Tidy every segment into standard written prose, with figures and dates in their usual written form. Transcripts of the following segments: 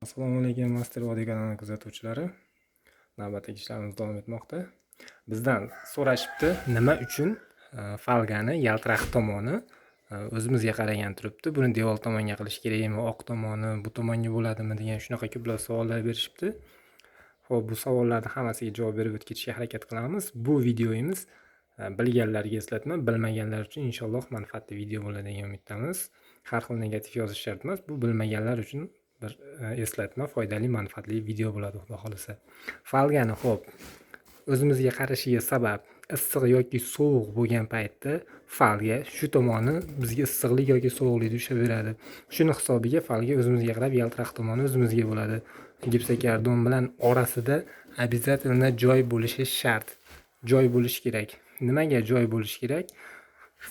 Assalomu alaykum, Master Vodiy kanali kuzatuvchilari. Navbatdagi ishlarimiz davom etmoqda. Bizdan so'rashibdi, nima uchun folgani yaltiroq tomoni o'zimizga qaragan turibdi. Buni devor tomonga qilish kerakmi, oq tomoni bu tomonga bo'ladimi degan shunaqa ko'plab savollar berishibdi. Xo'p, bu savollarni hammasiga javob berib o'tib ketishga harakat qilamiz. Bu videomiz bilganlarga eslatma, bilmaganlar uchun inshaalloh manfaatli video bo'ladi degan umiddamiz. Har xil negativ yozish shart emas. Bu bilmaganlar uchun bir eslatma, foydali, manfaatli video bo'ladi, xudo xohlasa. Folgani, xo'p, o'zimizga qarashiga sabab: issiq yoki sovuq bo'lgan paytda folga shu tomoni bizga issiqlik yoki sovuqlikni ushlab beradi. Shuni hisobiga folga o'zimizga qarab, yaltiroq tomoni o'zimizga bo'ladi. Gipsokardon bilan orasida обязательно joy bo'lishi shart. Joy bo'lishi kerak. Nimaga joy bo'lishi kerak?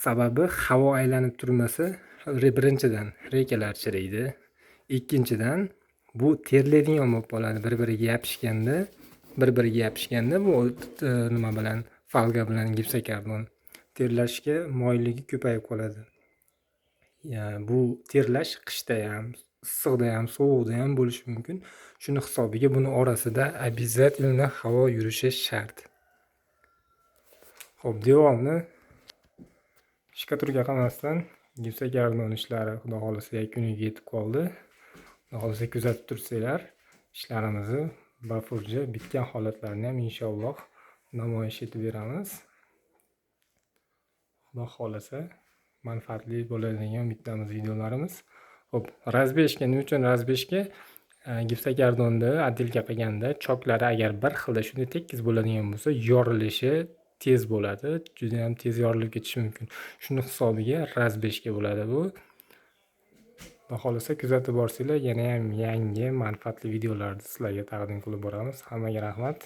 Sababi havo aylanib turmasa, birinchidan, reykalar chiriydi. Ikkinchidan, bu terlaydigan bo'lib qoladi bir-biriga yopishganda bu nima bilan, folga bilan gipsokardon terlashga moyilligi ko'payib qoladi. Bu terlash qishda ham, issiqda ham, sovuqda ham bo'lishi mumkin. Shuni hisobiga buni orasida обязательно havo yurishi shart. Xo'p, devorni штукатурка qilmasdan gipsokardon ishlari, xudo xohlasa, yakuniga yetib qoldi. Xudo xohlasa, kuzatib tursanglar, ishlarimizni bafurja bitgan holatlarini ham inshaalloh namoyish etib beramiz. Xudo xohlasa, manfaatli bo'ladi degan umiddamiz videolarimiz. Xo'p, разбежка nima uchun разбежка? Gipsokardonni отделка qilganda choklari agar bir xilda shunday tekis bo'ladigan bo'lsa, yorilishi tez bo'ladi. Judayam tez yorilib ketishi mumkin. Shuni hisobiga разбежка bo'ladi bu. Xudo xohlasa, kuzatib borsanglar, yanayam yangi manfaatli videolarni sizlarga taqdim qilib boramiz. Hammaga rahmat.